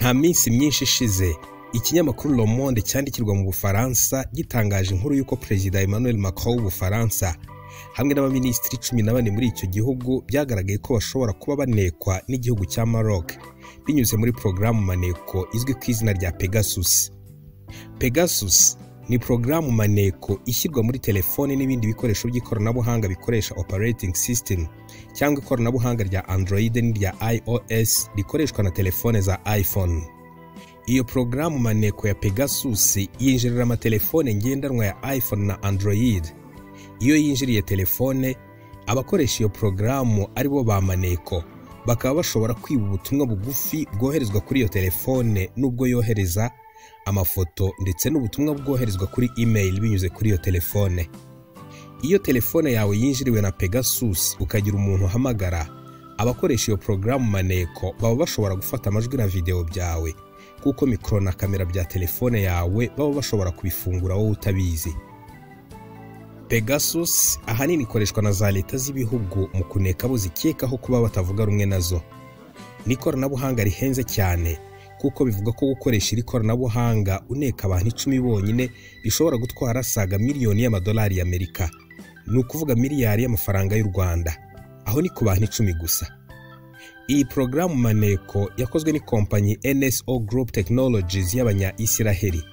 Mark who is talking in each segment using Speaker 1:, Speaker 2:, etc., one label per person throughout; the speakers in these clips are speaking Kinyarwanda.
Speaker 1: Nta minsi myinshi ishize ikinyamakuru Le Monde cyandikirwa mu Bufaransa gitangaje inkuru y'uko Perezida Emmanuel Macron w'Ubufaransa hamwe n'abaminisitiri 14 muri icyo gihugu byagaragaye ko bashobora kuba banekwa n'igihugu cya Maroc binyuze muri porogaramu maneko izwi ku izina rya Pegasus. Pegasus ni porogaramu maneko ishyirwa muri telefone n'ibindi bikoresho by'ikoranabuhanga bikoresha operating system cyangwa ikoranabuhanga rya Android n'irya iOS rikoreshwa na telefone za iPhone. Iyo porogaramu maneko ya Pegasus yinjirira amatelefone ngendanwa ya iPhone na Android. Iyo yinjiriye telefone, abakoresha iyo porogaramu ari bo ba maneko bakaba bashobora kwiba ubutumwa bugufi bwoherezwa kuri iyo telefone n'ubwo yohereza amafoto ndetse n'ubutumwa bwoherezwa kuri email binyuze kuri iyo telefone. Iyo telefone yawe yinjiriwe na Pegasus ukagira umuntu uhamagara, abakoresha iyo porogaramu maneko baba bashobora gufata amajwi na video byawe, kuko mikoro na kamera bya telefone yawe baba bashobora kubifungura wowe utabizi. Pegasus ahanini ikoreshwa na za leta z'ibihugu mu kuneka abo zikekaho kuba batavuga rumwe nazo. Ni ikoranabuhanga rihenze cyane kuko bivuga ko gukoresha iri koranabuhanga uneka abantu 10 bonyine bishobora gutwara saga miliyoni y'amadolari y'Amerika, ni ukuvuga miliyari y'amafaranga y'u Rwanda. Aho ni ku bantu 10 gusa. Iyi porogaramu maneko yakozwe ni kompanyi NSO Group Technologies y'abanya-Isiraheli.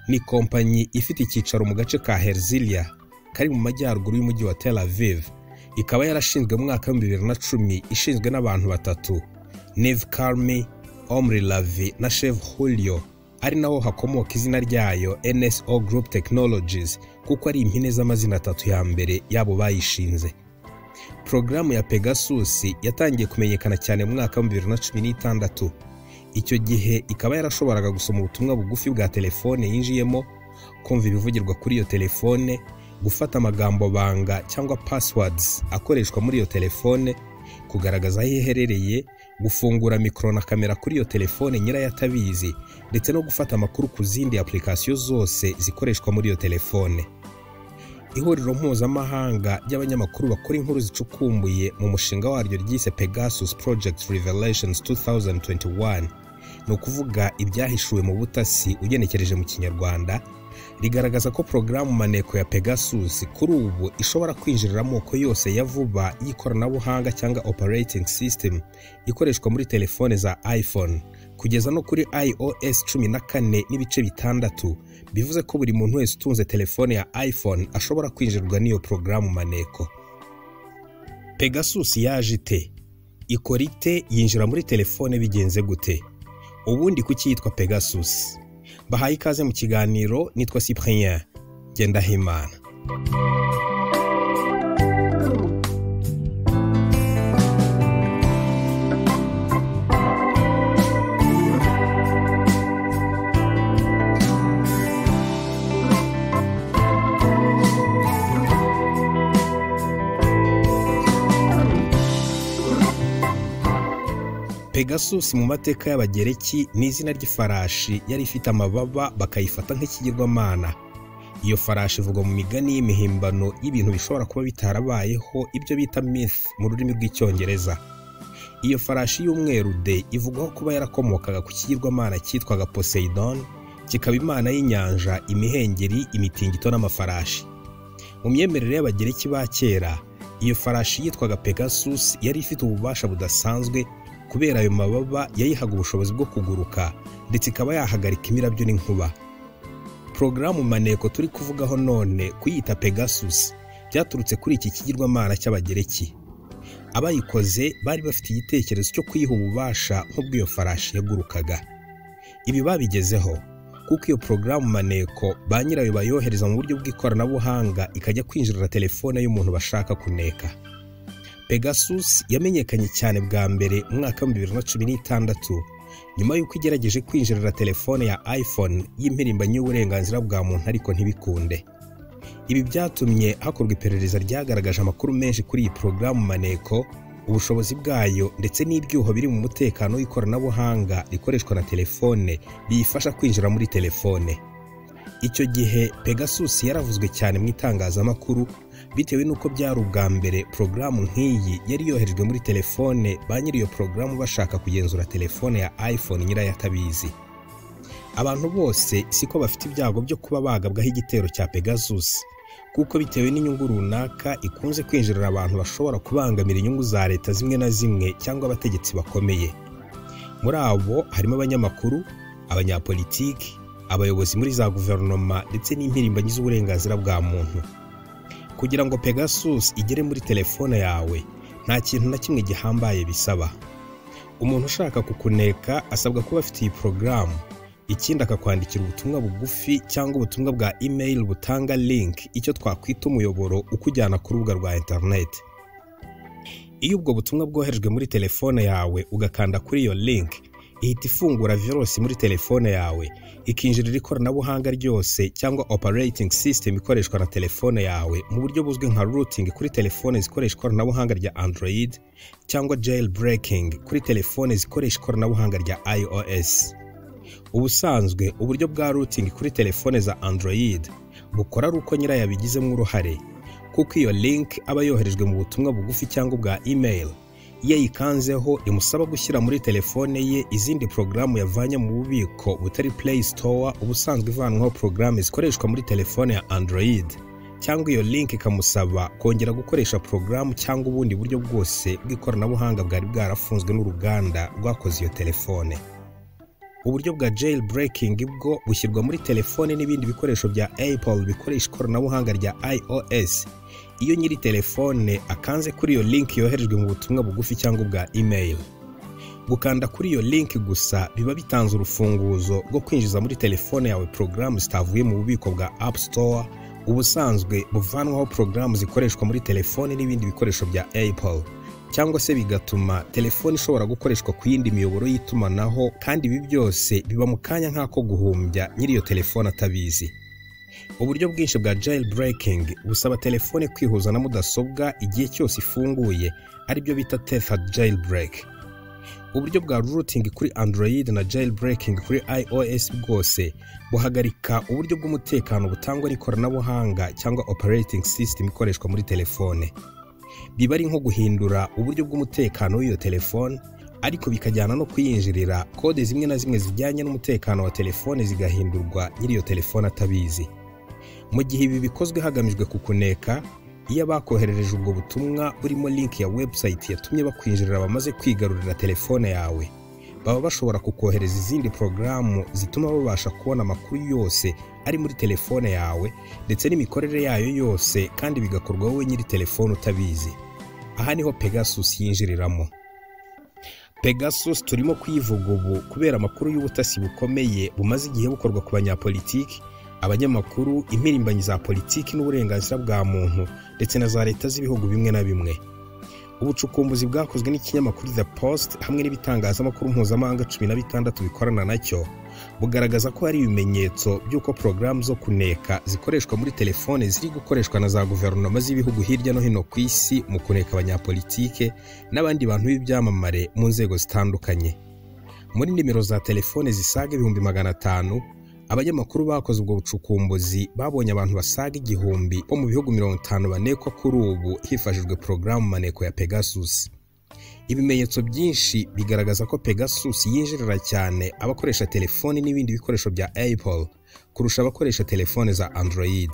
Speaker 1: Ni kompanyi ifite icyicaro mu gace ka Herzliya kari mu majyaruguru y'umujyi wa Tel Aviv, ikaba yarashinzwe mu mwaka wa 2010 ishinzwe n'abantu batatu, Niv Karmi, Omri Lavi na Shev Julio, ari naho hakomoka izina ryayo NSO Group Technologies kuko ari impine z'amazina 3 ya mbere yabo bayishinze. Porogaramu ya Pegasus yatangiye kumenyekana cyane mu mwaka wa 2016. Icyo gihe ikaba yarashoboraga gusoma ubutumwa bugufi bwa telefone yinjiyemo, kumva ibivugirwa kuri iyo telefone, gufata amagambo banga cyangwa passwords akoreshwa muri iyo telefone, kugaragaza aho iherereye, gufungura mikoro na kamera kuri iyo telefone nyirayo atabizi, ndetse no gufata amakuru ku zindi application zose zikoreshwa muri iyo telefone. Ihuriro mpuzamahanga ry'abanyamakuru bakora inkuru zicukumbuye mu mushinga waryo ryise Pegasus Project Revelations 2021, ni ukuvuga ibyahishuwe mu butasi ugenekereje mu Kinyarwanda, rigaragaza ko porogaramu maneko ya Pegasus kuri ubu ishobora kwinjirira amoko yose ya vuba y'ikoranabuhanga cyangwa operating system ikoreshwa muri telefone za iPhone kugeza no kuri iOS 14.6, bivuze ko buri muntu wese utunze telefone ya iPhone ashobora kwinjirwa n'iyo porogaramu maneko. Pegasus yaje ite? Ikora ite? Yinjira muri telefone bigenze gute? Ubundi kuki yitwa Pegasus? Bahaye ikaze mu kiganiro, nitwa Cyprien Ngendahimana. Pegasus mu mateka y'Abagereki ni izina ry'ifarashi yari ifite amababa bakayifata nk'ikigirwamana. Iyo farashi ivugwa mu migani y'imihimbano y'ibintu bishobora kuba bitarabayeho, ibyo bita myth mu rurimi rw'Icyongereza. Iyo farashi y'umweru de ivugwaho kuba yarakomokaga ku kigirwamana cyitwaga Poseidon, kikaba imana y'inyanja, imihengeri, imitingito n'amafarashi. Mu myemerere y'Abagereki ba kera, iyo farashi yitwaga Pegasus yari ifite ububasha budasanzwe kubera ayo mababa yayihaga ubushobozi bwo kuguruka ndetse ikaba yahagarika imirabyo n'inkuba. Porogaramu maneko turi kuvugaho none kuyita Pegasus byaturutse kuri iki kigirwamana cy'Abagereki. Abayikoze bari bafite igitekerezo cyo kuyiha ububasha nk'ubw'iyo farashi yagurukaga. Ibi babigezeho kuko iyo porogaramu maneko ba nyirayo bayohereza mu buryo bw'ikoranabuhanga ikajya kwinjirira telefone y'umuntu bashaka kuneka. Pegasus yamenyekanye cyane bwa mbere mu mwaka wa 2016 nyuma y'uko igerageje kwinjirira telefone ya iPhone y'impirimbanyi y'uburenganzira bwa muntu ariko ntibikunde. Ibi byatumye hakorwa iperereza ryagaragaje amakuru menshi kuri iyi porogaramu maneko, ubushobozi bwayo ndetse n'ibyuho biri mu mutekano w'ikoranabuhanga rikoreshwa na telefone biyifasha kwinjira muri telefone. Icyo gihe Pegasus yaravuzwe cyane mu itangazamakuru, Bitewe n'uko byari ubwa mbere porogaramu nk'iyi yari yoherejwe muri telefone, ba nyiri iyo porogaramu bashaka kugenzura telefone ya iPhone nyirayo atabizi. Abantu bose siko bafite ibyago byo kuba bagabwaho igitero cya Pegasus, kuko bitewe n'inyungu runaka ikunze kwinjirira abantu bashobora kubangamira inyungu za leta zimwe na zimwe cyangwa abategetsi bakomeye. Muri abo harimo abanyamakuru, abanyapolitiki, abayobozi muri za guverinoma ndetse n'impirimbanyi z'uburenganzira bwa muntu. Kugira ngo Pegasus igere muri telefone yawe, nta kintu na kimwe gihambaye bisaba. Umuntu ushaka kukuneka asabwa kuba afite iyi porogaramu, ikindi akakwandikira ubutumwa bugufi cyangwa ubutumwa bwa email butanga link, icyo twakwita umuyoboro ukujyana ku rubuga rwa internet. Iyo ubwo butumwa bwoherejwe muri telefone yawe ugakanda kuri iyo link, ihita ifungura virusi muri telefone yawe, ikinjirira ikoranabuhanga ryose cyangwa operating system ikoreshwa na telefone yawe mu buryo buzwi nka routing kuri telefone zikoresha ikoranabuhanga rya Android, cyangwa jailbreaking kuri telefone zikoresha ikoranabuhanga rya iOS. Ubusanzwe uburyo bwa routing kuri telefone za Android bukora ari uko nyirayo abigizemo uruhare, kuko iyo link aba yoherejwe mu butumwa bugufi cyangwa bwa email. Iyo ayikanzeho imusaba gushyira muri telefone ye izindi porogaramu yavanye mu bubiko butari Play Store ubusanzwe ivanwaho porogaramu zikoreshwa muri telefone ya Android, cyangwa iyo link ikamusaba kongera gukoresha porogaramu cyangwa ubundi buryo bwose bw'ikoranabuhanga bwari bwarafunzwe n'uruganda rwakoze iyo telefone. Uburyo bwa jailbreaking bwo bushyirwa muri telefone n'ibindi bikoresho bya Apple bikoresha ikoranabuhanga rya iOS iyo nyiri telefone akanze kuri iyo link yoherejwe mu butumwa bugufi cyangwa bwa email. Gukanda kuri iyo link gusa biba bitanze urufunguzo rwo kwinjiza muri telefone yawe porogaramu zitavuye mu bubiko bwa App Store ubusanzwe buvanwaho porogaramu zikoreshwa muri telefone n'ibindi bikoresho bya Apple, cyangwa se bigatuma telefone ishobora gukoreshwa ku yindi miyoboro y'itumanaho, kandi ibi byose biba mu kanya nk'ako guhumbya nyiri iyo telefone atabizi. Uburyo bwinshi bwa jailbreaking busaba telefone kwihuza na mudasobwa igihe cyose ifunguye, aribyo bita tethered jailbreak. Uburyo bwa routing kuri Android na jailbreaking kuri iOS bwose buhagarika uburyo bw'umutekano butangwa n'ikoranabuhanga cyangwa operating system ikoreshwa muri telefone. Biba ari nko guhindura uburyo bw'umutekano w'iyo telefone, ariko bikajyana no kuyinjirira kode zimwe na zimwe zijyanye n'umutekano wa telefone zigahindurwa nyiri iyo telefone atabizi. Mu gihe ibi bikozwe hagamijwe kukuneka, iyo abakoherereje ubwo butumwa burimo link ya website yatumye bakwinjirira bamaze kwigarurira telefone yawe, baba bashobora kukohereza izindi porogaramu zituma babasha kubona amakuru yose ari muri telefone yawe ndetse n'imikorere yayo yose, kandi bigakorwa wowe nyiri telefone utabizi. Aha niho Pegasus yinjiriramo. Pegasus turimo kuyivuga ubu kubera amakuru y'ubutasi bukomeye bumaze igihe bukorwa ku banyapolitiki, abanyamakuru, impirimbanyi za politiki n'uburenganzira bwa muntu ndetse na za leta z'ibihugu bimwe na bimwe. Ubucukumbuzi bwakozwe n'ikinyamakuru The Post hamwe n'ibitangazamakuru mpuzamahanga 16 bikorana nacyo bugaragaza ko hari ibimenyetso by'uko porogaramu zo kuneka zikoreshwa muri telefone ziri gukoreshwa na za guverinoma z'ibihugu hirya no hino ku isi mu kuneka abanyapolitike n'abandi bantu b'ibyamamare mu nzego zitandukanye. Muri nimero za telefone zisaga 500,000, abanyamakuru bakoze ubwo bucukumbuzi babonye abantu basaga 1000 bo mu bihugu 50 banekwa kuri ubu hifashishijwe porogaramu maneko ya Pegasus. Ibimenyetso byinshi bigaragaza ko Pegasus yinjirira cyane abakoresha telefoni n'ibindi bikoresho bya Apple kurusha abakoresha telefone za Android.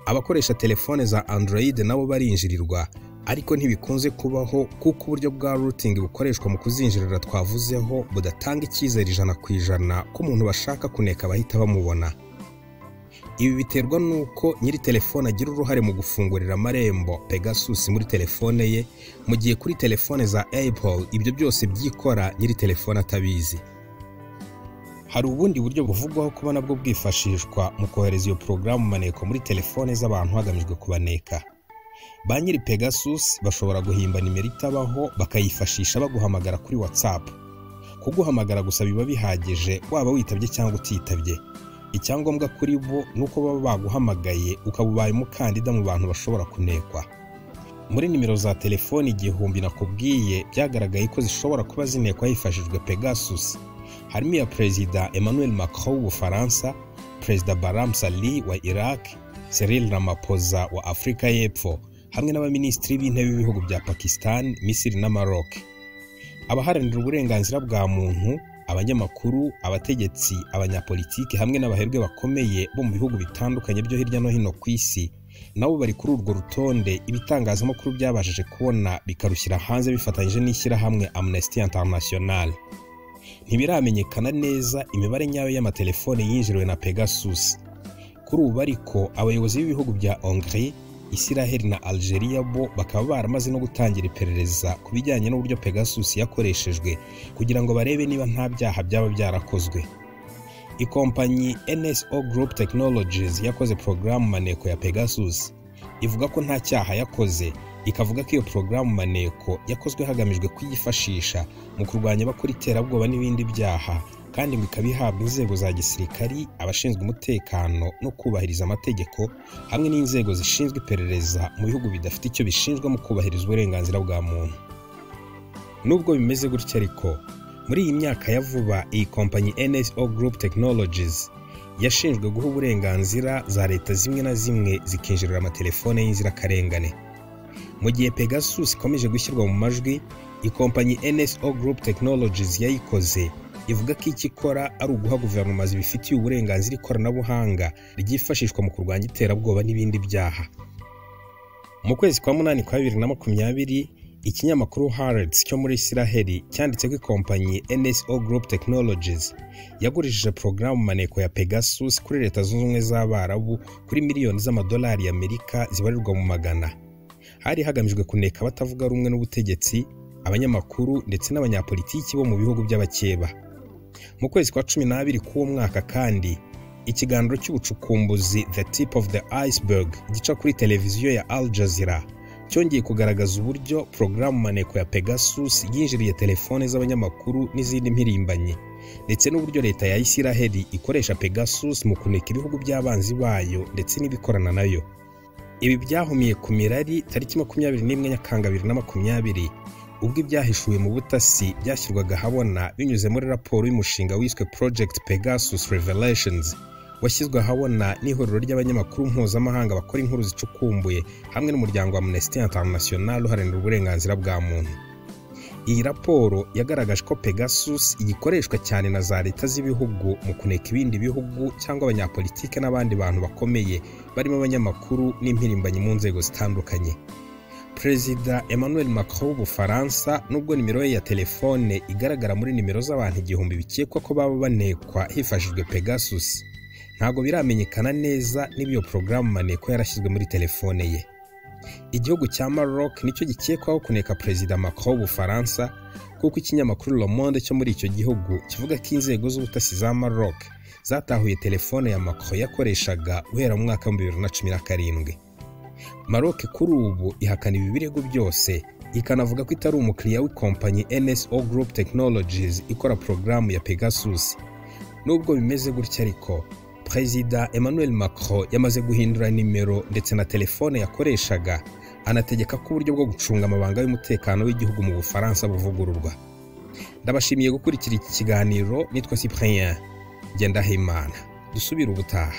Speaker 1: Abakoresha telefone za Android nabo barinjirirwa, ariko ntibikunze kubaho kuko uburyo bwa routing bukoreshwa mu kuzinjirira twavuzeho budatanga icyizere 100% ko umuntu bashaka kuneka bahita bamubona. Ibi biterwa n'uko nyiri telefone agira uruhare mu gufungurira amarembo Pegasus muri telefone ye, mu gihe kuri telefone za Apple ibyo byose byikora nyiri telefone atabizi. Hari ubundi buryo buvugwaho kuba nabwo bwifashishwa mu kohereza iyo porogaramu maneko muri telefone z'abantu hagamijwe kubaneka. Ba nyiri Pegasus bashobora guhimba nimero itabaho bakayifashisha baguhamagara kuri WhatsApp. Kuguhamagara gusa biba bihagije waba witabye cyangwa utitabye. Icyangombwa kuri bo nuko baba baguhamagaye ukaba ubaye umukandida mu bantu bashobora kunekwa. Muri nimero za telefoni 1000 nakubwiye byagaragaye ko zishobora kuba zinekwa hifashishijwe Pegasus, harimo iya Perezida Emmanuel Macron w'Ubufaransa, Perezida Barham Salih wa Iraq, Cyril Ramaphosa wa Afurika y'Epfo hamwe n'abaminisitiri b'intebe b'ibihugu bya Pakistan, Misiri na Maroc. Abaharanira uburenganzira bwa muntu, abanyamakuru, abategetsi, abanyapolitiki hamwe n'abaherwe bakomeye bo mu bihugu bitandukanye byo hirya no hino ku isi nabo bari kuri urwo rutonde ibitangazamakuru byabashije kubona bikarushyira hanze bifatanyije n'ishyirahamwe Amnesty International. Ntibiramenyekana neza imibare nyayo y'amatelefone yinjiriwe na Pegasus. Kuri ubu ariko abayobozi b'ibihugu bya Hongrie, Israel na Algeria bo bakaba baramaze no gutangira iperereza ku bijyanye n'uburyo Pegasus yakoreshejwe kugira ngo barebe niba nta byaha byaba byarakozwe. Ikompanyi NSO Group Technologies yakoze porogaramu maneko ya Pegasus ivuga ko nta cyaha yakoze, ikavuga ko iyo porogaramu maneko yakozwe hagamijwe kuyifashisha mu kurwanya abakora iterabwoba n'ibindi byaha, kandi ngo ikaba ihabwa inzego za gisirikari, abashinzwe umutekano no kubahiriza amategeko hamwe n'inzego zishinzwe iperereza mu bihugu bidafite icyo bishinzwe mu kubahiriza uburenganzira bwa muntu. Nubwo bimeze gutya ariko, muri iyi myaka ya vuba iyi kompanyi NSO Group Technologies yashinjwe guha uburenganzira za leta zimwe na zimwe zikinjirira amatelefone y'inzirakarengane. Mu gihe Pegasus ikomeje gushyirwa mu majwi, ikompanyi NSO Group Technologies yayikoze ivuga ko icyo ikora ari uguha guverinoma zibifitiye uburenganzira ikoranabuhanga ryifashishwa mu kurwanya iterabwoba n'ibindi byaha. Mu kwezi kwa 8 kwa 2020, ikinyamakuru Haaretz cyo muri Israel cyanditse ko ikompanyi NSO Group Technologies yagurishije porogaramu maneko ya Pegasus kuri Leta Zunze Ubumwe z'Abarabu kuri miliyoni z'amadolari y'Amerika zibarirwa mu magana. Hari hagamijwe kuneka abatavuga rumwe n'ubutegetsi, abanyamakuru ndetse n'abanyapolitiki bo mu bihugu by'abakeba. Mu kwezi kwa 12 k'uwo mwaka kandi, ikiganiro cy'ubucukumbuzi The Tip of the Iceberg gica kuri televiziyo ya Al Jazeera cyongeye kugaragaza uburyo porogaramu maneko ya Pegasus yinjiriye telefone z'abanyamakuru n'izindi mpirimbanyi, ndetse n'uburyo leta ya Isiraheli ikoresha Pegasus mu kuneka ibihugu by'abanzi bayo ndetse n'ibikorana nayo. Ibi byahumiye ku mirari tariki 21 Nyakanga 2020, ubwo ibyahishuwe mu butasi byashyirwaga ahabona binyuze muri raporo y'umushinga wiswe Project Pegasus Revelations, washyizwe ahabona n'ihuriro ry'abanyamakuru mpuzamahanga bakora inkuru zicukumbuye hamwe n'umuryango wa Amnesty International uharanira uburenganzira bwa muntu. Iyi raporo yagaragaje ko Pegasus igikoreshwa cyane na za leta z'ibihugu mu kuneka ibindi bihugu cyangwa abanyapolitike n'abandi bantu bakomeye barimo abanyamakuru n'impirimbanyi mu nzego zitandukanye. Perezida Emmanuel Macron w'Ubufaransa, nubwo nimero ye ya telefone igaragara muri nimero z'abantu 1000 bikekwa ko baba banekwa hifashishijwe Pegasus, ntabwo biramenyekana neza niba iyo porogaramu maneko yarashyizwe muri telefone ye. Igihugu cya Maroc nicyo gikekwaho kuneka Perezida Macron w'Ubufaransa, kuko ikinyamakuru Le Monde cyo muri icyo gihugu kivuga ko inzego z'ubutasi za Maroc zatahuye telefone ya Macron yakoreshaga guhera mu mwaka wa 2017. Maroc kuri ubu ihakana ibi birego byose, ikanavuga ko itari umukiriya w'ikompanyi NSO Group Technologies ikora porogaramu ya Pegasus. Nubwo bimeze gutya ariko, Perezida Emmanuel Macron yamaze guhindura nimero ndetse na telefone yakoreshaga, anategeka ko uburyo bwo gucunga amabanga y'umutekano w'igihugu mu Bufaransa buvugururwa. Ndabashimiye gukurikira iki kiganiro, nitwa Cyprien Ngendahimana. Dusubire ubutaha.